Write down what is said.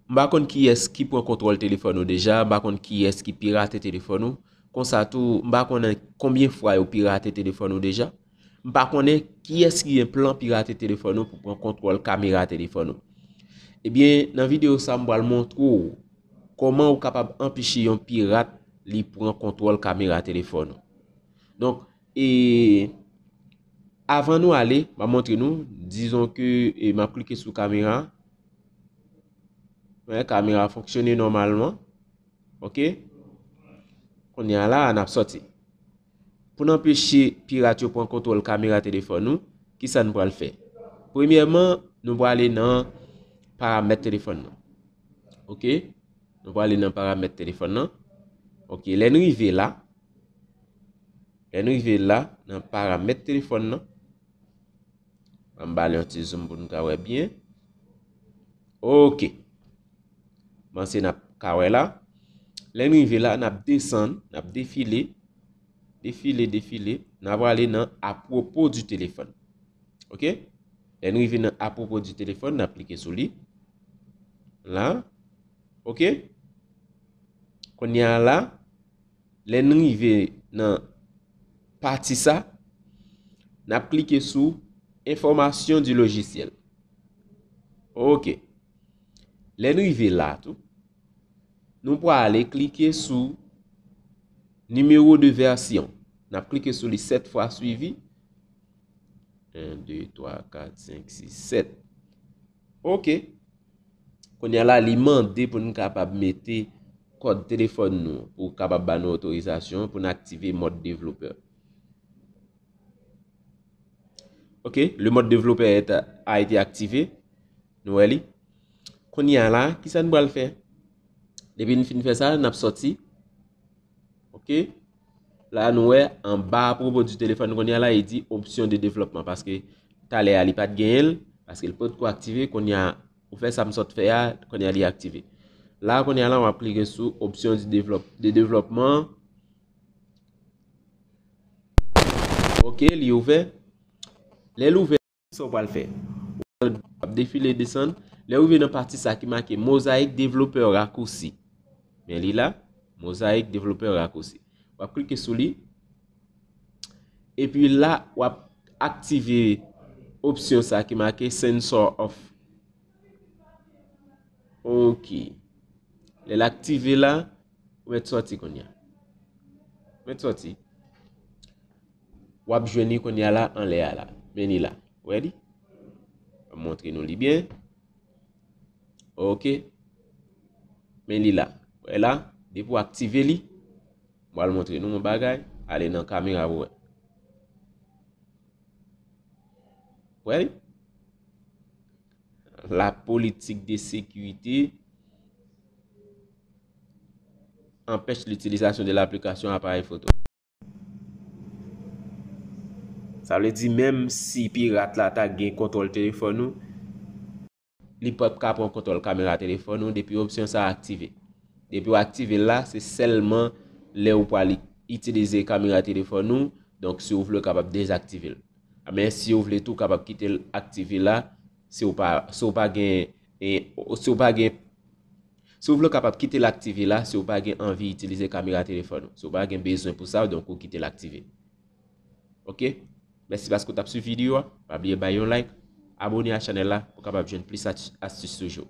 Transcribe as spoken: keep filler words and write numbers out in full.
M pa konn kiyès ki pran kontwòl telefòn ou deja, m pa konn kiyès ki pirate telefòn ou. Konsa tou, m pa konnen konbyen fwa yo pirate telefòn ou deja. M pa konnen kiyès ki gen plan pirate telefòn ou pou pran kontwòl kamera telefòn ou. Ebyen, nan videyo sa, m pral montre w kòman ou kapab anpeche yon pirat li pran kontwòl kamera telefòn ou. Donk, e, avan nou ale, m ap montre nou, dizon ke, e, m ap klike sou kamera. Wè, kamera fonksyone nòmalman. Oke? Kounye a la, n ap sòti. Pou n anpeche pirat yo pran kontwòl kamera telefòn nou, kisa n pral fè? Premyèman, nou prale nan paramèt telefòn nan. Oke? Nou prale nan paramèt telefòn nan. Oke, lè n rive la, lè n rive la, nan paramèt telefòn nan, an ba l yon ti zoom pou n ka wè byen. Oke. Panse n ap ka wè la. Lè n rive la, n ap desann, n ap defile, defile, defile. N ap prale nan à propos du téléphone. Oke? Lè n rive nan à propos du téléphone, n ap klike sou li. La. Oke? Kounye a la, lè n rive nan pati sa, n ap klike sou information du logiciel. Oke. Lè n rive la tou, nou prale klike sou numéro de version. N ap klike sou li sèt fwa swivi. En, de, twa, kat, senk, sis, sèt. Oke. Kounye a la, li mande pou n kapab mete kòd telefòn nou, pou kapab ba nou otorizasyon pou n aktive mòd devlopè. Oke, le mode développeur est, a été activé. Nou wè li. Kounye a la, kisa n pral fè? Depi n fin fè sa, n ap sòti. Oke. La, nou wè, anba à propos du téléphone, kounye a la, li di option de développement. Paske talè a, li pa t genyen l, paske l potko aktive, kounye a, ou fè sa m sot fè a, kounye a, li aktive. La, kounye a la, w ap klike sou option du développe-, de développement. Oke, li ouvè. Lè l ouvè, sa w pral fè? W ap defile desann. Lè w rive nan pati sa ki make Mosaic Developer Raccourci. Men li la, Mosaic Developer Raccourci. W ap klike sou li. Epi la, w ap aktive opsyon sa ki make Sensor Off. Oke. Lè l aktive la, ou mèt sòti kounye a. Ou mèt sòti. W ap jwenn li kounye a la, anlè a la. Men li la. Ou wè li? M ap montre nou li byen. Oke. Men li la. Ou wè la? Depi w aktive li, m pral montre nou yon bagay. Ale nan kamera pou wè. Ou wè li? La politique de sécurité empêche l'utilisation de l'application appareil photo. Sa vle di, menm si pirat la ta gen kontwòl telefòn ou, li p ap ka pran kontwòl kamera telefòn ou depi opsyon sa a aktive. Depi w aktive l la, se sèlman lè ou pral itilize kamera telefòn ou, donk si w vle w kapab dezaktive l. Men si w vle tou w kapab kite l aktive la, si w pa, si w pa gen, e, si w pa gen, si w vle w kapab kite l aktive la, si w pa gen anvi itilize kamera telefòn ou, si w pa gen bezwen pou sa, donk ou kite l aktive. Oke? Mèsi paske w t ap swiv videyo a. Pa bliye bay yon like, abone a chanèl la pou w kapab jwenn plis ati-, astis toujou.